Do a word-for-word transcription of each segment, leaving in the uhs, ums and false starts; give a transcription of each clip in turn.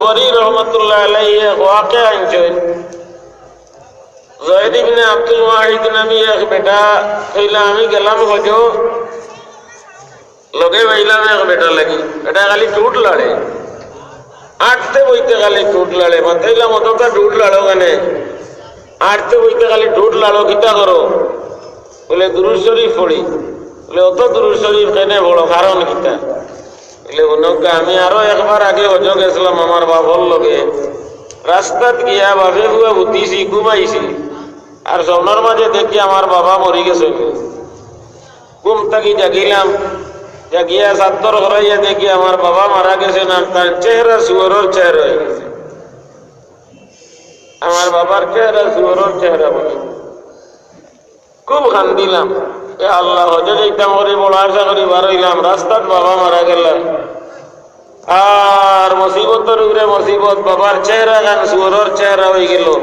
বুখারী রহমতুল্লাহ আলাইহি এক ওয়াকিয়া আনছইন। যায়েদ ইবনে আব্দুল ওয়াহিদ নামে এক বেটা কইলা, "আমি গেলাম হজো, লগে পাইলাম এক বেটা লাগি, বেটা খালি ঠুট লাড়ে, আটতে বইতে খালি ঠুট লাড়ে।" মাতাইলাম, "অতটা ঠুট লাড়ো কেনে? আটতে বইতে খালি ঠুট লাড়ো, কিতা করো?" বুলে, "দুরুদ শরীফ পড়ি।" বুলে, "অত দুরুদ শরীফ কেনে পড়ো, কারণ কিতা?" বুলে, "হুনউক্কা, আমি আরো একবার আগে হজো গেছলাম আমার বাফর লগে, রাস্তাত গিয়া বাফে পুয়া হুতিছি, ঘুমাইছি, আর স্বপ্নর মাঝে দেখি আমার বাবা মরি গেছইন। ঘুম থাকি জাগিলাম, জাগিয়া চাদ্দর হরাইয়া দেখি আমার বাবা মারা গেছইন, আর তার চেহারা শুয়োরর চেহারা অইগেছে। আমার বাবার চেহারা শুয়োরর চেহারা বনে।" খুব কান্দিলাম, "এ আল্লাহ, হজো যাইতাম করি, বড় আশা করি বার অইলাম, রাস্তাত বাবা মারা গেলা, আর মুসিবতর উপরে মুসিবত, বাবার চেহারা খান শুয়োরর চেহারা অইগেলো।"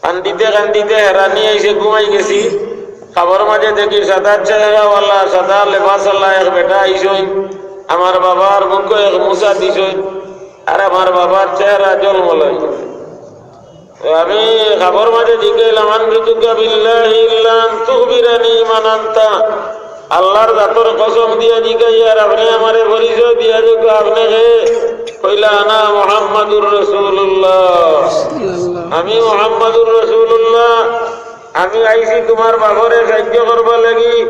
কান্দিতে কান্দিতে হেরানি আইছে, ঘুমাই গেছি। খাবর মাঝে দেখি সাদা চেহারাওয়ালা, সাদা লেবাসওয়ালা এক বেটা আইছইন, আমার বাবার মুখো এক মুছা দিছইন, আর আমার বাবার চেহারা জলমল অইগেছে। তো আমি খাবর মাঝে জিকাইলাম, "আনবিতুকা বিল্লাহি ইল্লা আন তুখবিরানি মান আনতা।" আল্লাহর জাতর কসম দিয়া জিকাইয়ার, "আপনে আমারে পরিচয় দিয়া দেউক্কা, আপনে কে?" কইলা, "আনা মুহাম্মাদুর রাসূলুল্লাহ, আমি মুহাম্মাদুর রাসূলুল্লাহ, আমি আইছি তুমার বাফরে সাহায্য করবার লাগি।"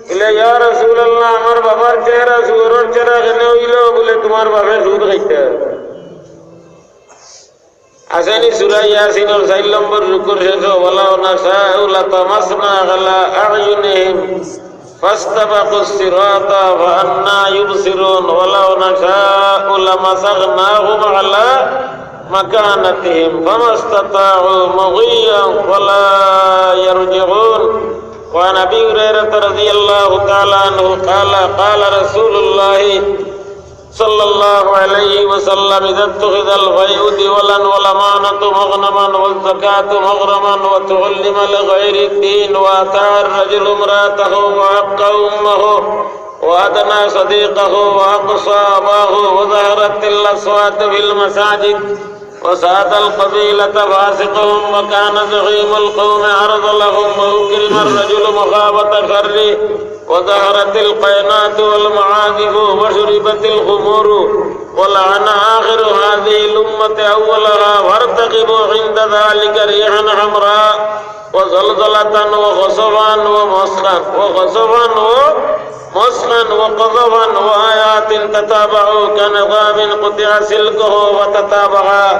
বুলে, "ইয়া রাসূলুল্লাহ, আমার বাবার চেহারা শুয়োরর চেহারা কেনে অইলো?" বুলে, "তুমার বাফে সুদ খাইতা।" আছেনি সূরা ইয়াসিনর চাইর নম্বর রুকুর শেষো, "ওয়ালাউ নাশাউ লাতামাসনা আলা আ'ইউনিহিম ফাস্তাবাকুস সিরাতা ফাআন্না ইউবসিরুন, ওয়ালাউ নাশাউ লামাসাখনাহুম আলা মাকানাতিহিম ফামাস্তাতাউ মুগিয়ান ওয়ালা ইয়ারজিউন।" ওয়া আন আবি হুরায়রাতা রাদিয়াল্লাহু তাআলা আনহু ক্বালা, ক্বালা রাসূলুল্লাহি صلى الله عليه وسلم: إذا اتخذ الفيء دولا والأمانة مغنما والزكاة مغرما وتعلم لغير الدين وأطاع الرجل امرأته وعق أمه وأدنى صديقه وأقصى أباه وظهرت الأصوات في المساجد وساد القبيلة فاسقهم وكان زعيم القوم أرذلهم وأكرم الرجل مخافة شره وظهرت القينات والمعازف وشربت الخمور ولعن آخر هذه الأمة أولها فارتقبوا عند ذلك ريحا حمراء وزلزلة وخسفا ومسخا وخسفا ومسخا وقذفا وآيات تتابعوا كنظام قطع سلكه فتتابعا।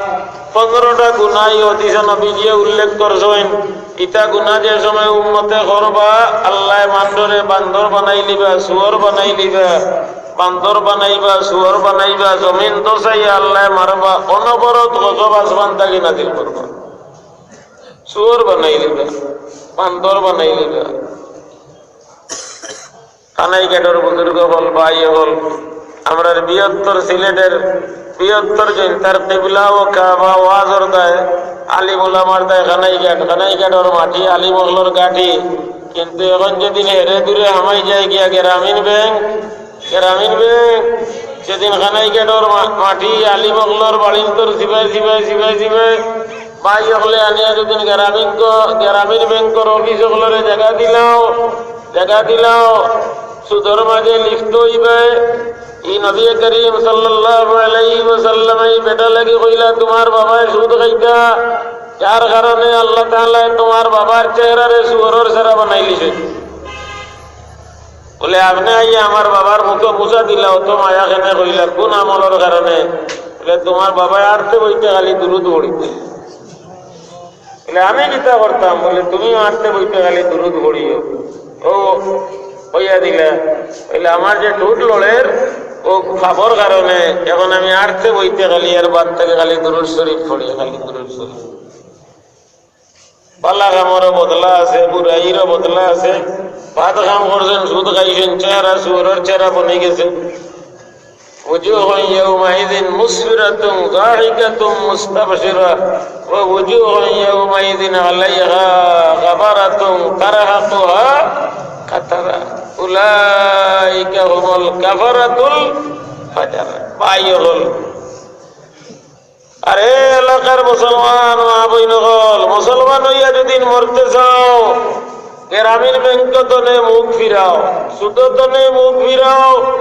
পনেরোটা গুনাহ ই হাদিসো নবীজিয়ে উল্লেখ করছইন। ইতা গুনাহ যে সময় উম্মতে করবা, আল্লায় মানষরে বান্দর বানাইলিবা, শুয়োর বানাইলিবা, বান্দর বানাইবা, শুয়োর বানাইবা, জমিন ধসাইয়া আল্লায় মারবা, অনবরত গজব আসমান থাকি নাজিল করবা। শুয়োর বানাইলিবা, বান্দর বানাইলিবা। কানাইঘাটর বুজুর্গ অকল, ভাই অকল, আমরার বৃহত্তর সিলেটর বৃহত্তর জৈন্তার কিবলা ও কাবা ওয়াজর দায়, আলিম উলামার দায় কানাইঘাট, কানাইঘাটর মাটি আলিম অকলর ঘাটি। কিন্তু এখন যেদিন হেরে দূরে হামাই যায় গিয়া গ্রামীণ ব্যাংক, গ্রামীণ ব্যাংক, যেদিন কানাইঘাটর মা-, মাটি আলিম অকলর বাড়ির তোর সিবাই, সিবাই, সিবাই, সিবাই, ভাই অকলে আনিয়া যেদিন গ্রামীণ ক-, গ্রামীণ ব্যাংকর অফিস অকলরে জাগা দিলাও, জাগা দিলাও, সুদর মাঝে লিপ্ত অইবে। ই নবী করিম সাল্লাল্লাহু আলাইহি ওয়াসাল্লাম ই বেটা লাগি কইলা, "তুমার বাবায় সুদ খাইতা, যার কারণে আল্লাহ তাআলায় তুমার বাবার চেহারারে শুয়োরর চেহারা বানাইলিছে।" বুলে, "আপনে আইয়া আমার বাবার মুখো মুছা দিলা, অত মায়া কেনে কইলা, কুন আমলর কারণে?" বুলে, "তুমার বাবায় আটতে বইতে খালি দুরুদ পড়িতা।" বুলে, "আমি কিতা করতাম?" বুলে, "তুমিও আটতে বইতে খালি দুরুদ পড়িও।" ও কইয়া দিলা, বুলে, "আমার যে ঠুট লড়ের, ও খাবর কারণে এখন আমি আটতে বইতে খালি, এর বাদ থাকি খালি দুরুদ শরীফ পড়ি, খালি দুরুদ শরীফ।" বালা কামরও বদলা আছে, বুরাইরও বদলা আছে। বাদ কাম করছইন, সুদ খাইছইন, চেহারা শুয়োরর চেহারা বনি গেছে। وجوه يومئذ مسفرة ضاحكة مستبشرة ووجوه يومئذ عليها غبرة ترهقها قترة أولئك هم الكفرة الفجرة। ভাই অকল, আরে এলাকার মুসলমান মা বইন অকল, মুসলমান অইয়া যদি মরতে চাও, গ্রামীণ ব্যাংক তনে মুখ ফিরাও, সুদ তনে মুখ ফিরাও।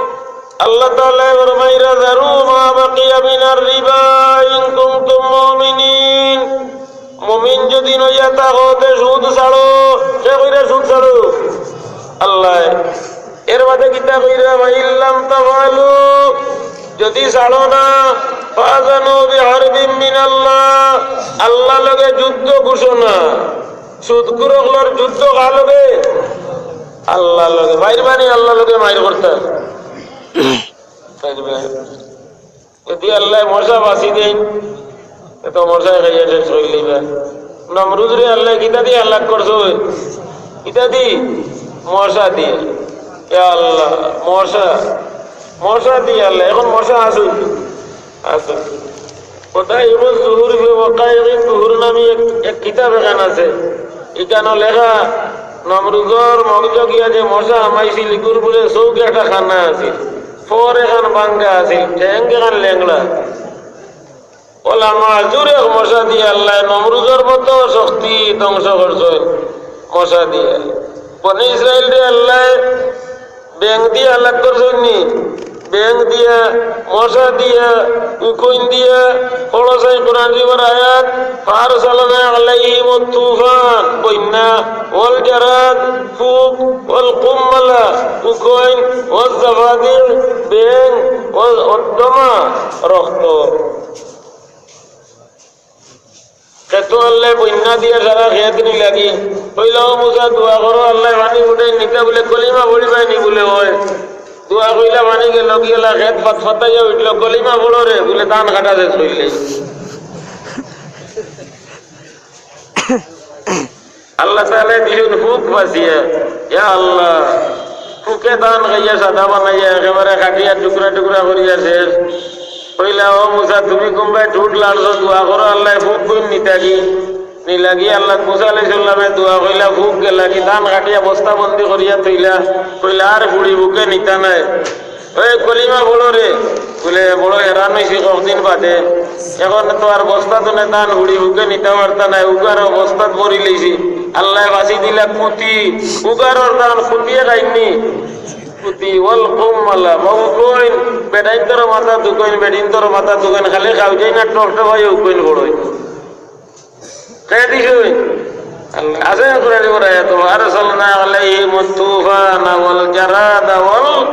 আল্লাহ তাআলা ফরমাইরা, "যারু মা বাকিয়া মিনার রিবা ইন কুনতুম মুমিনিন।" মুমিন যদি অইয়া থাকো, তে সুদ ছাড়ো। কে কইরা সুদ ছাড়ো? আল্লাহ। এর বাদে কিতা কইরা? "ফাইল্লাম তাফআলু", যদি ছাড়ো না, "ফাযানু বিহারবিম মিনাল্লাহ", আল্লাহ লগে যুদ্ধ ঘোষণা। সুদখুর অকলর যুদ্ধ কার লগে? আল্লাহ লগে। মাইর মানে আল্লাহ লগে মাইর করতা। যদি আল্লাহ মশা বাঁচি দেন, এ তো মশায় খাইয়া শেষ করি লইবা। নমরুদরে আল্লাহ কিতা দি হালাক করছইন? কিতা দি? মশা দি। ইয়া আল্লাহ, মশা, মশা দি আল্লাহ। এখন মশা আছে? আছে। ওটা ইবন জুহুর বি ওয়াকাইরিন জুহুর নামে এক, এক কিতাব এখান আছে। এখানো লেখা, নমরুদর মগজ গিয়া যে মশা হামাইছিল, ইগুর বুলে চউখে একটা কানা আছিল, ফর এখান বাঙ্গা আছিল, ঠেং এখান লেংড়া। ওলা মাজুর এক মশা দিয়া আল্লাহ নমরুদর মতো শক্তি ধ্বংস করছইন, মশা দিয়া। বনি ইসরাইলরে আল্লাহ ব্যাঙ দিয়া হালাক করছইন নি? ব্যাঙ দিয়া, মশা দিয়া, উকইন দিয়া। পড়ো চাই কোরআন শরীফর আয়াত, "ফাআরসালনা আলাইহিমুত তুফান", বন্যা, "ওয়াল জারাদ", ফুক, "ওয়াল কুম্মালা", উকইন, "ওয়াজ জাফাদির", ব্যাঙ, "ওয়াল ওয়াদ্দামা", রক্ত। খেতো আল্লায় বন্যা দিয়া সারা খেত নিলাগি। কইলা, "ও মুসা, দোয়া করো, আল্লায় পানি উঠাই নিতা।" বুলে, "কলিমা পড়িবায় নি?" বুলে, "অয়।" দোয়া কইলা, পানি গেলো, গেলা খেত ফাতফাতাইয়া উঠলো, "কলিমা পড়ো রে।" বুলে, "ধান কাটা শেষ করিলে।" আল্লাহ তাআলা দিছইন ফুক বাছিয়া। ইয়া আল্লাহ, ফুকে ধান খাইয়া সাদা বানাইয়া একেবারে কাটিয়া টুকরা টুকরা করিয়া শেষ। কইলা, "ও মুসা, তুমি কুনবায় ঠুট লাড়ছো, দোয়া করো, আল্লায় ফুক কইন নিতাগি।" নিলাগি আল্লাহ মুসা আলাইহিস সালামে দোয়া কইলা, ফুক গেলাগি, ধান কাটিয়া বস্তাবন্দি করিয়া থইলা। কইলা, "আর ফুড়ি ফুকে নিতা নায়।" ওই কলিমা পড়ো রে, বুলে, "বড় হেরান অইছি কতদিন বাদে, এখন তো আর বস্তা তনে ধান ফুড়ি ফুকে নিতা পারতা নায়, উগার বস্তাত ভরি লইছি।" আল্লায় বাছি দিলা কুতি, উগারর ধান কুতিয়ে খাইন নি। কুতি, ওয়াল কুম্মালা, বা উকইন, বেটাইন্তর মাথাত উকইন, বেটিন্তর মাথাত উকইন, খালি খাওয়াই না, টপটপাইয়া উকইন পড়ইন। কে দিছইন? আল্লাহ। আছে না কোরআনে বলা আয়াত, "ওয়া আরসালনা আলাইহিমুত তুফানা ওয়াল জারাদা ওয়াল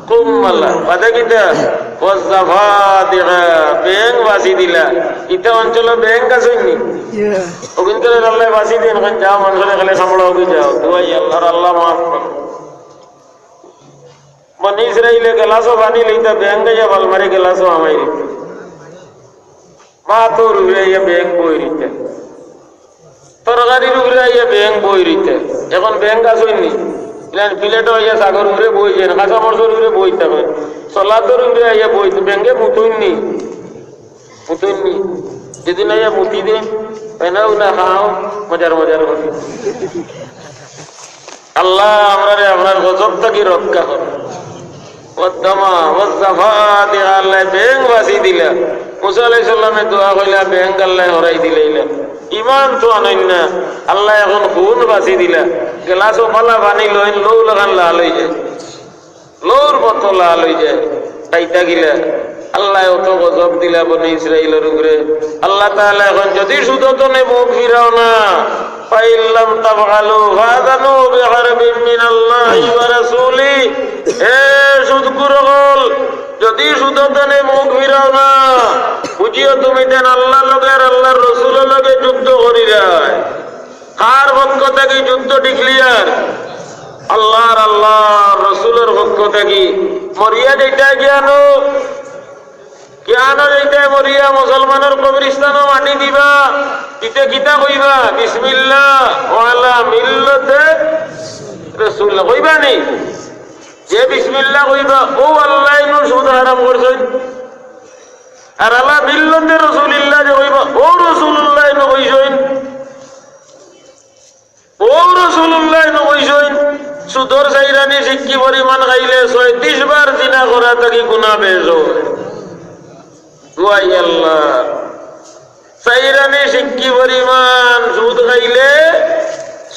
কুম্মালা।" বাদে কিতা? "ওয়াজ জাফাদিগা", ব্যাঙ বাছি দিলা। ইতা অঞ্চলো ব্যাঙ আছইন নি? ইয়া। অগুইন্তরে আল্লায় বাছি দেইন, কইন, "যাও, মানষরে খালি কামড়াও, যাও।" দোয়াই আল্লাহর, আল্লাহ মাফ করো। বনি ইসরাইলে গেলাসো পানি লইতা, ব্যাঙ আইয়া বাল মারি গেলাসো হামাই দিতা। ভাতর উপরে আইয়া ব্যাঙ বই রইতা। তরকারির উপরে আইয়া ব্যাঙ বই রইতা। এখন ব্যাঙ আছইন নি? ইলান প্লেটো আইয়া শাকর উপরে বই যাইন, কাঁচা মরিচর উপরে বই থাকে। সালাদর উপরে আইয়া বই, ব্যাঙে মুতইন নি? মুতইন নি? যেদিন আইয়া মুতি দেইন, "এনাও না খাও, মজার মজার করি।" আল্লাহ আমরারে আপনার গজব থাকি রক্ষা করো। ওয়াদ্দামা ওয়াজ্জাফাদিগা, আল্লায় ব্যাঙ বাছি দিলা। মুসা আলাইহিস সালামে দোয়া কইলা, ব্যাঙ আল্লায় হরাই দিলাইলা। ইমান তো আনইন না, আল্লায় এখন খুন বাছি দিলা। গেলাসো ফালা পানি লইন, লউ লাখান লাল অই যায়। লউর মতো লাল অই যায়, খাইতা গিলা। আল্লায় অত গজব দিলা বনি ইসরাইলর উপরে। আল্লাহ তাআলা এখন যদি সুদ তনে মুখ ফিরাও না, ফাইল্লাম তাফআলু ফাযানু বিহারবিম মিনাল্লাহি ওয়া রাসূলি। হে সুদখুর অকল, যদি সুদ তনে মুখ ফিরাও না, বুঝিও তুমি তেন আল্লাহর লগে আর আল্লাহর রসুলর লগে যুদ্ধ করিরায়। কার পক্ষ থাকি যুদ্ধ declare? আল্লাহর, আল্লাহর রসুলর পক্ষ থাকি। মরিয়া যেটা জ্ঞানো, জ্ঞানো যেটা মরিয়া মুসলমানর কবরস্থানো মাটি দিবা, দিতে কিতা কইবা? "বিসমিল্লাহ ওয়া আলা মিল্লাতে রাসূল" কইবা নি? যে বিসমিল্লাহ কইবা, অউ আল্লায় নু সুদ হারাম করছইন। আর আলা মিল্লাতে রাসূলিল্লাহ যে কইবা, অউ রাসূলুল্লায় নু কইছইন। অউ রাসূলুল্লায় নু কইছইন, সুদর চাইরানি সিক্কি পরিমাণ খাইলে ছয়ত্রিশ বার জিনা করা থাকি গুনা বেশ অয়। দোয়াই আল্লাহ। চাইরানি সিক্কি পরিমাণ সুদ খাইলে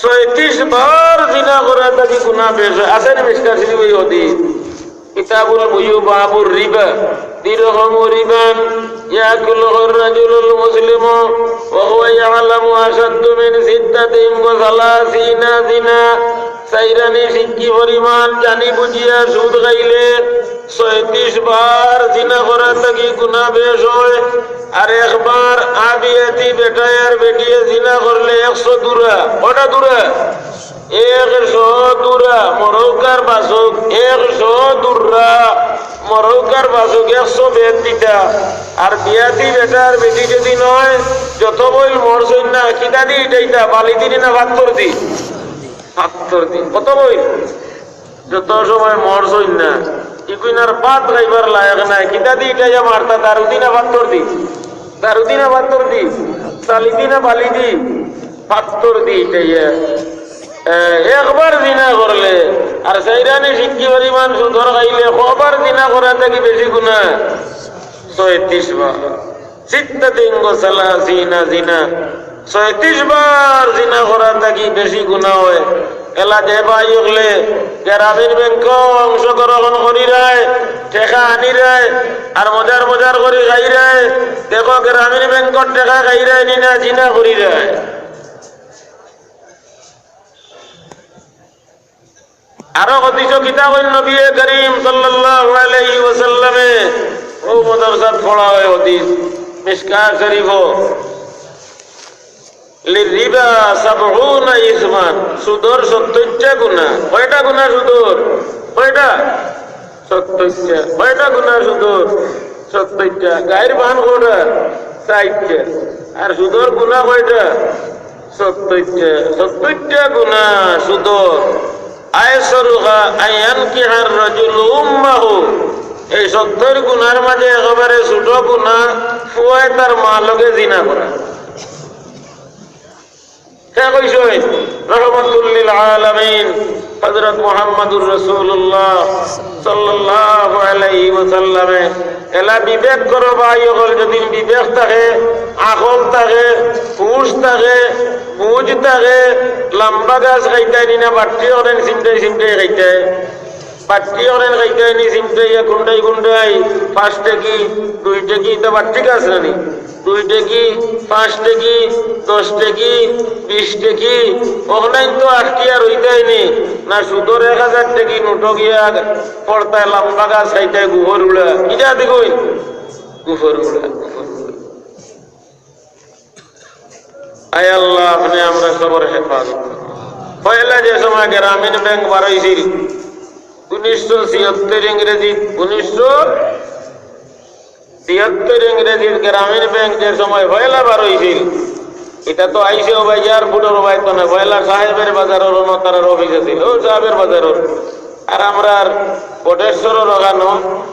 ছয়ত্রিশ বার জিনা করা থাকি গুনা বেশ অয়। আছে নি মিশকাত শরীফো ই হাদিস? কিতাবুল বুয়ু, বাবুর রিবা। দিরহামু রিবান ইয়াকুলুহুর রাজুলুল মুসলিমু ওয়া হুয়া ইয়ালামু আশাদ্দু মিন সিত্তাতিন ওয়া সালাসিনা জিনা। চাইরানি সিক্কি পরিমাণ জানি বুঝিয়া সুদ খাইলে ছয়ত্রিশ বার জিনা করা থাকি গুনা বেশ অয়। আর একবার আবিয়াতি বেটায় আর বেটিয়ে জিনা করলে একশো দুরা। কয়টা দুরা? একশো দুরা। মরউক আর বাচউক, একশো দুরা। মরউক আর বাচউক, একশো বেদ দিতা। আর বিয়াতি বেটা আর বেটি যদি নয়, যত বইল মরছইন না, কিতা দি ইটাইতা? বালিদি নি না পাত্তরদি? পাত্তরদি। কত বইল? যত সময় মরছইন না, ইগুইন আর ভাত খাইবার লায়ক নায়, কিতা দি ইটাইয়া মারতা? দারুদি না পাত্তরদি? দারুদি না পাত্তরদি? চালিদি না বালিদি? পাত্তরদি ইটাইয়া। এ, একবার জিনা করলে, আর চাইরানি সিক্কি পরিমাণ সুদর খাইলে, কয়বার জিনা করা থাকি বেশি গুনা? ছয়ত্রিশ বার। সিত্তাতিন ওয়া সালাসিনা জিনা। ছয়ত্রিশ বার জিনা করা থাকি বেশি গুনা অয়। এলা যে ভাই অকলে গ্রামীণ ব্যাংকো অংশগ্রহণ করিরায়, টেকা আনিরায়, আর মজার মজার করি খাইরায়, দেখো গ্রামীণ ব্যাংকর টেকা খাইরায় নি না জিনা করিরায়। আরো হাদিসো কিতা কইন নবী করিম সাল্লাল্লাহু আলাইহি ওয়াসাল্লামে, অউ মাদ্রাসাত পড়া অয় হাদিস, মিশকাত শরীফো, লিররিবা সাবউনা ইসমান, সুদর সত্তইরটা গুনা। কয়টা গুনা সুদর? কয়টা? সত্তইরটা। কয়টা গুনা সুদর? সত্তইরটা। গাইর বান কয়টা? চাইরটা। আর সুদর গুনা কয়টা? সত্তইরটা। সত্তইরটা গুনা সুদর। আইসারুহা আন ইয়ানকিহার রাজুলু উম্মাহু। এই সত্তইর গুনার মাঝে একেবারে ছোট গুনা, ফুয়ায় তার মা লগে জিনা করা। কে কইছইন? রহমাতুল লিল আলামিন হযরত মুহাম্মাদুর রাসূলুল্লাহ সাল্লাল্লাহু আলাইহি ওয়াসাল্লামে। এলা বিবেক করো ভাই অকল, যদি বিবেক থাকে, আকল থাকে, হুশ থাকে, বুঝ থাকে, লাম্বা গাছ খাইতায় নি না, বাট্টি অকলেন চিমটাই চিমটাই খাইতায়। বাট্টি অকলেন খাইতায় নি চিমটাইয়া, কুন্ডাই কুন্ডাই, পাঁচ টেকি, দুই টেকি, ইতা বাট্টি গাছ না নি? দুই টেকি, পাঁচ টেকি, দশ টেকি, বিশ টেকি, অকলেন তো আটকিয়া রইতায় নি। না সুদর এক হাজার টেকি নোটো গিয়া পড়তায় লাম্বা গাছ খাইতায় গুফর উড়া। কিতা দি কই? গুফর উড়া, গুফর উড়া। আয় আল্লাহ, আপনে আমরার সবর হেফাজত করুন। পয়লা যে সময় গ্রামীণ ব্যাংক বারইছিল, উনিশশো ছিয়াত্তর ইংরেজি, উনিশশো ছিয়াত্তর ইংরেজির গ্রামীণ ব্যাংক যে সময় পয়লা বারইছিল, ইটা তো আইছে ও ভাই, এয়ারপোর্টর ও ভাই তো না, পয়লা সাহেবের বাজারর অনো তারার অফিস আছিল, ও সাহেবের বাজারর। আর আমরার বটেশ্বরর অখানো,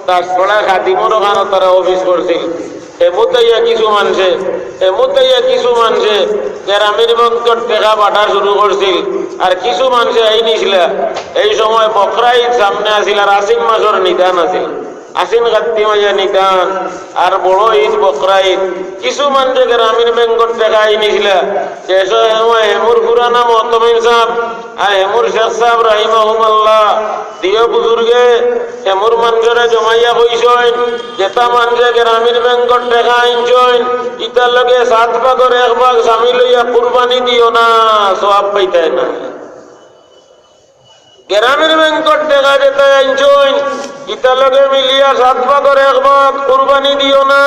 দাসপাড়া খাদিমর অখানো তারা অফিস করছিল। হেমুত আইয়া কিছু মানষে, হেমুত আইয়া কিছু মানষে গ্রামীণ ব্যাংকর টেকা বাটা শুরু করছিল। আর কিছু মানষে আইন নিছিলা। এই সময় বকরা ইদ সামনে আছিল আর আশ্বিন মাসর নিদান আছিল। আশ্বিন কাত্তি মাইয়া নিদান, আর বড় ইদ বকরা ইদ। কিছু মানষে গ্রামীণ ব্যাংকর টেকা আইন নিছিলা। যে সময় হেমুর পুরানা মহতমিম সাহেব আর হেমুর শেখ সাহেব রাহিমাহুমাল্লাহ, দিও বুজুর্গে হেমুর মানষরে জমাইয়া কইছইন, যেতা মানষে গ্রামীণ ব্যাংকর টেকা আনছইন, ইতার লগে সাত ভাগর এক ভাগ সামিল অইয়া কুরবানি দিও না, সওয়াব পাইতায় না। গ্রামীণ ব্যাংকর টেকা যেতা আনছইন, ইতার লগে মিলিয়া সাত ভাগর এক ভাগ কুরবানি দিও না।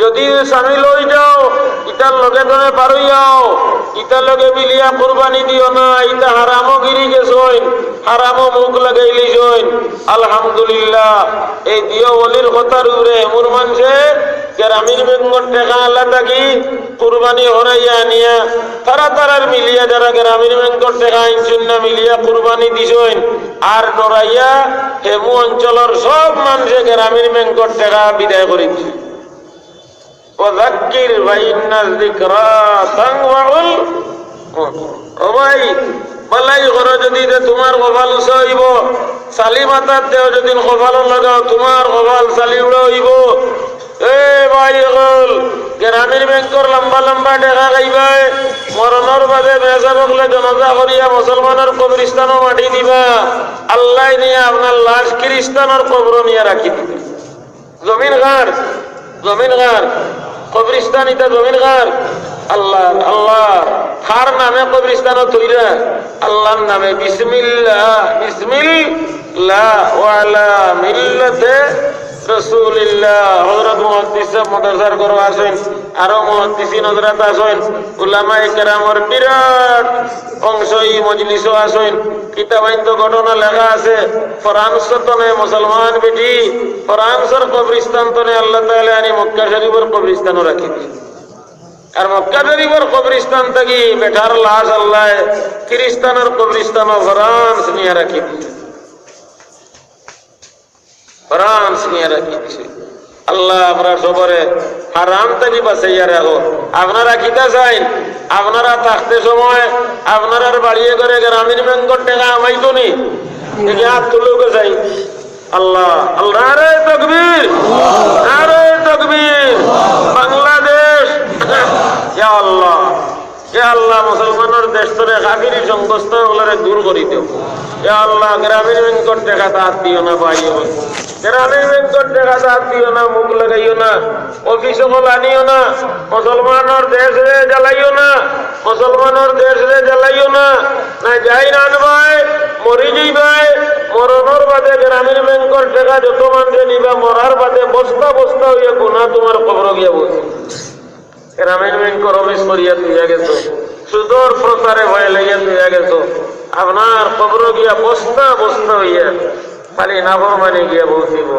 যদি সামিল অই যাও, ইতার লগে তুমি পারইয়াও, ইতার লগে মিলিয়া কুরবানি দিও না, ইতা হারামো গিরি গেছইন, হারামো মুখ লাগাইলিছইন। আলহামদুলিল্লাহ, এই দিও ওলির কথার উপরে হেমুর মানষে গ্রামীণ ব্যাংকর টেকা আলা থাকি কুরবানি হরাইয়া আনিয়া, তারা তারার মিলিয়া যারা গ্রামীণ ব্যাংকর টেকা আনছইন না মিলিয়া কুরবানি দিছইন, আর ডরাইয়া হেমু অঞ্চলর সব মানষে গ্রামীণ ব্যাংকর টেকা বিদায় করি দিছইন। ওয়াযাক্কির ফাইন্নায যিকরা তানফাউল মুমিনিন। ও ভাই, ভালাই করো যদি, তে তুমার কপাল উচা অইবো। ছালি মাথাত তেল যদি কপালো লাগাও, তুমার কপাল ছালি উড়া অইবো। এ ভাই অকল, গ্রামীণ ব্যাংকর লম্বা লম্বা টেকা খাইবায়, মরণর বাদে মেসাব অকলে জনাজা করিয়া মুসলমানর কবরস্থানো মাটি দিবা। আল্লায় নিয়া আপনার লাশ খ্রিস্টানর কবরো নিয়া রাখি দিবা। জমিন কার? জমিন কার? কবরস্থান ইতা জমিন কার? আল্লাহর। আল্লাহ কার নামে কবরস্থানো থইরা? আল্লাহর নামে। বিসমিল্লাহ, বিসমিল্লাহ, ওয়া আলা মিল্লাতে রাসূলিল্লাহ। হযরত মুহাদ্দিস সাহেব মাদ্রাসার ঘরো আছইন, আরো মুহাদ্দিসিন হযরত আছইন, উলামায়ে কেরামর বিরাট অংশ ই মজলিসো আছইন। কিতাবাইন্তো ঘটনা লেখা আছে, ফ্রান্স তনে মুসলমান বেটি, ফ্রান্সর কবরস্থান তনে আল্লাহ তাআলা আনি মক্কা শরীফর কবরস্থানো রাখি দিছে। আর মক্কা শরীফর কবরস্থান থাকি বেটার লাশ আল্লায় খ্রিস্টানর কবরস্থানো ফ্রান্স নিয়া রাখি দিছে। ফ্রান্স নিয়া রাখি দিছে। আল্লাহ, আমরা সবরে হারাম থাকি বাঁচাইয়া রাখো। আপনারা কিতা চাইন? আপনারা থাকতে সময় আপনারার বাড়িয়ে ঘরে গ্রামীণ ব্যাংকর টেকা হামাইতো নি? দেখি হাত তুলুক চাই। আল্লাহ, আল্লাহ, নারায়ে তাকবীর, নারায়ে তাকবীর। বাংলাদেশ, ইয়া আল্লাহ, ইয়া আল্লাহ, মুসলমানর দেশ তনে কাফিরি সংস্থা অকলরে দূর করি দেও। ইয়া আল্লাহ, গ্রামীণ ব্যাংকর টেকা তাত দিও না, ভাই অকল। গ্রামীণ ব্যাংকর টেকা তাত দিও না, মুখ লাগাইও না, অফিস অকল আনিও না, মুসলমানর দেশরে জ্বালাইও না, মুসলমানর দেশরে জ্বালাইও না। না যাই রানবায়, মরি যাইবায়, মরণর বাদে গ্রামীণ ব্যাংকর টেকা যত মানষে নিবা, মরার বাদে বস্তা বস্তা অইয়া গুনা তুমার কবরো গিয়া বসে। গ্রামীণ ব্যাংকর অফিস করিয়া থইয়া গেছো, সুদর প্রচারে ভয় লইয়া থইয়া গেছো, আপনার কবরো গিয়া বস্তা বস্তা অইয়া খালি নাফরমানি গিয়া পৌঁছিবো।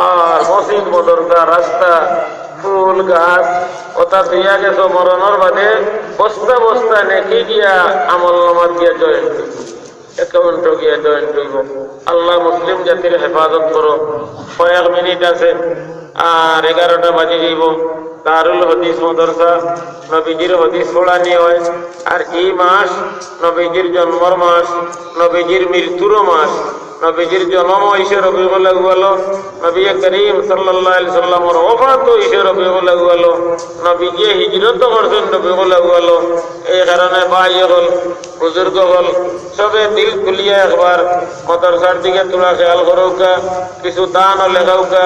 আর মসজিদ, মাদ্রাসা, রাস্তা, ফুল, গাছ, অতা থইয়া গেছো, মরণর বাদে বস্তা বস্তা নেকি গিয়া আমল নামাত গিয়া জয়েন্ট অইবো। অ্যাকাউন্টো গিয়া জয়েন্ট অইবো। আল্লাহ মুসলিম জাতির হেফাজত করো। কয়েক মিনিট আছে, আর এগারোটা বাজি যাইবো। দারুল হাদিস মাদ্রাসা, নবীজির হাদিস পড়ানি হয়। আর ই মাস নবীজির জন্মর মাস, নবীজির মৃত্যুরও মাস। নবীজির জন্ম অইছে রবিউল আউয়ালো, নবী করিম সাল্লাল্লাহু আলাইহি সাল্লামর ওফাত অইছে রবিউল আউয়ালো, নবীজিয়ে হিজরত করছেন রবিউল আউয়ালো। এই কারণে ভাই অকল, বুজুর্গ অকল, সবে দিল খুলিয়া একবার মাদ্রাসার দিকে থুড়া খেয়াল করউক্কা, কিছু দানও লেখাউক্কা।